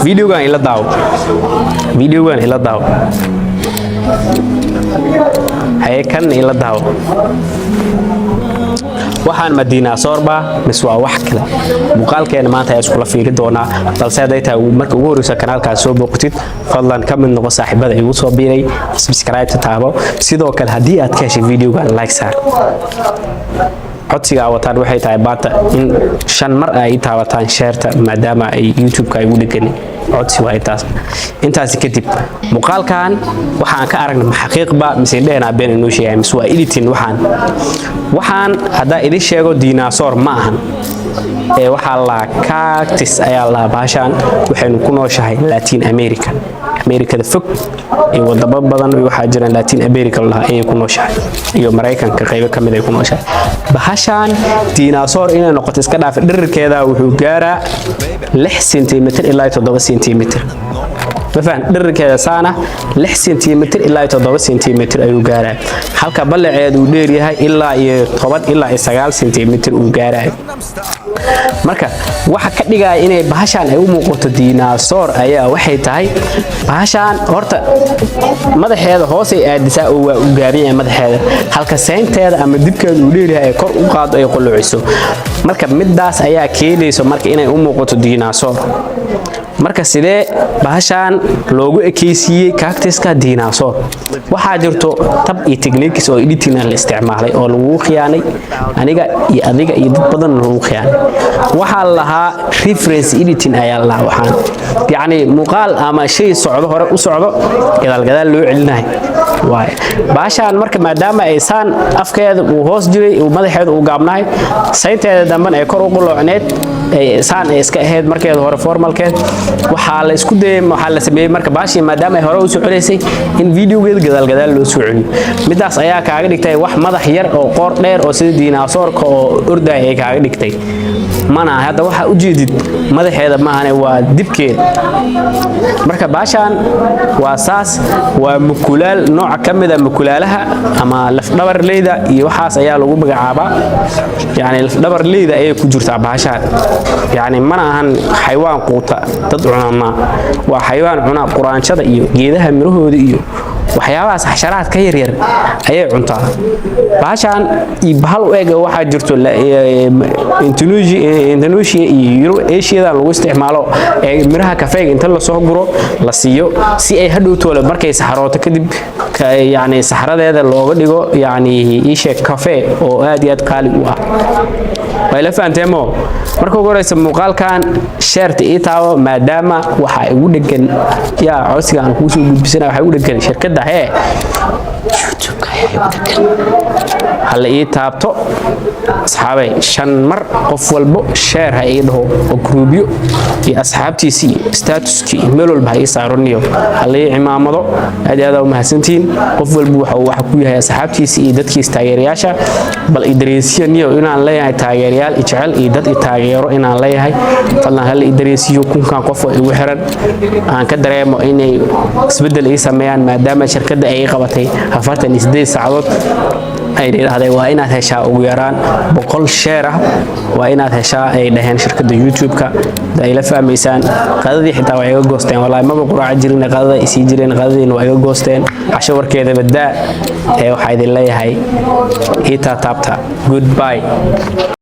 Videogan ila daawo, videogan ila daawo, haye, kan ila daawo. Waxaan ma dinosaur baa mise waa wax kale? Muuqaalkeena maanta ayaa iskula fiiri doonaa. Balse hadday tahay marka ugu horreysa kanaalkaas soo booqatid, fadlan ka mid noqo saaxiibada igu soo biiray, subscribe taabo. Sidoo kale, haddii aad ka heshay videogan, like saar. Codsiga aa wataan waxay tahay maanta in shan mar ay taabataan share-ta, maadaama ay YouTube-ka ay ugu dheganin. Codsi waa intaas. Intaasi kadib, muuqaalkan waxaan ka aragnay ma xaqiiqba mise indhehena been inoo sheegay mise waa editing? Waxaan haddaa idin sheego, dinosaur ma ahan ee waxaa la cactus ayaa la baashaan. Waxaynu ku nooshahay Latin America, Amerikada fog iyo wadamo badan. Waxaa jira Latin America la ayay ku nooshahay iyo Maraykanka qaybo ka mid ay ku nooshahay. Bahashaan dinosaur inay noqoto iska dhaaf. Dhirirkeeda wuxuu gaaraa 6 sentimitir ilaa 7 sentimitir. Ma fahan? Dhirirkeeda saana 6 sentimitir ilaa 7 sentimitir ayuu gaaraa, halka ballaceedu uu dheer yahay ilaa iyo 10 ilaa iyo 9 sentimitir uu gaarayo. Marka waxa ka dhigaya inay bahashaan ay u muuqato dinosaur ayaa waxay tahay, bahashaan horta madaxeeda hoosay aadisaa oo waa u gaaban yahay madaxeeda, halka seynteeda ama dibkeeda uu dheeryahay, ay kor u qaado, ay qulluciso. Marka midaas ayaa keenayso marka inay u muuqato dinosaur. Marka sidee bahashaan loogu ekeysiiyey cactuska dinosaur? Waxaa jirto tab iyo techniques oo editing la isticmaalay oo lagu khiyaanay aniga iyo adiga iyo dad badan lagu khiyaanay. Waxaa la lahaa reverse editing ayaa la lahaa. Waxaan yacni muuqaal ama shay socdo, hore u socdo, gadaal gadaal loo celinayo waaye bahashaan. Marka maadaama ay saan afkeeda uu hoos jiray, uu madaxeeda uu gaabnahay, saynteeda dambena ay kor u qaloocneed, saan ay iska ahayd markeeda hore formalkeed, waxaa la isku dayay, waxaa la sameeyey marka baashii maadaama ay hore u soo celaysay in videogeeda gadaal gadaal loo soo celiyo. Midaas ayaa kaaga dhigtay wax madax yar oo qoor dheer oo sida dinosaurka oo ordaya ay kaaga dhigtay. Mana hadda waxaa u jeedid madaxeeda maahane, waa dibkeeda. Marka baashaan waa saas, waa mukulaal, nooca ka mida mukulaalaha ama lafdhabarleyda iyo waxaas ayaa lagu magacaabaa. Yacni lafdhabarleyda ayay ku jirtaa baashaan. Yacni mana ahan xayawaan quuta dad cuna, ma waa xayawaan cuna quraanjada iyo geedaha mirahooda iyo waxyaabahaas. Xasharaad ka yaryar ayay cuntaa bahashaan. Iyo bahal u eg waxaa jirto Indonesia iyo Yurub, Asiada lagu isticmaalo ee miraha kafeega inta lasoo guro la siiyo si ay hadhowtoole markay saxarooto kadib, yacni saxaradeeda looga dhigo, yacni iisheeg, kafee oo aad iyo aad qaali u ah. Way la fahanteemo? Marka ugu horeysa, muuqaalkan share-ta ii taabo, maadaama waxa igu dhegan yaa codsiga aan kuu soo gudbisana waxaa igu dhegan shirkadda hee YouTube-ka ayaa igu dhegan. Hala ii taabto, asxaabay, shan mar. Qof walbo share ha ii dhaho oo group-yo iyo asxaabtiisii iyo statuskii iyo meel walba ha ii saaroniyo, hala ii cimaamado. Aad iyo aad aa u mahadsantihiin. Qof walba waxa uu waxa ku yahay asxaabtiisa iyo dadkiisa taageerayaasha. Bal i dareensiya niyo inaan leeyahay taageerayaal i jecel iyo dad i taageero inaan leeyahay. Fadlan hala i dareensiiyo. Kunkan qof oo igu xiran aan ka dareemo inay isbeddel ii sameeyaan, maadaama shirkadda ay ii qabatay 48 saacadood, ay dhahday waa inaad heshaa ugu yaraan 100 share ah, waa inaad heshaa, ay dhaheen shirkadda YouTube-ka. Ay la fahmaysaan? Qadadii xitaa waa iga goosteen. Wallaahi maba quraaca jirin, qadada ay sii jireen, qadadiina waa iga goosteen. Casho warkeeda badaa. Ee waxaa idin leeyahay, ii taataabta. Goodbye.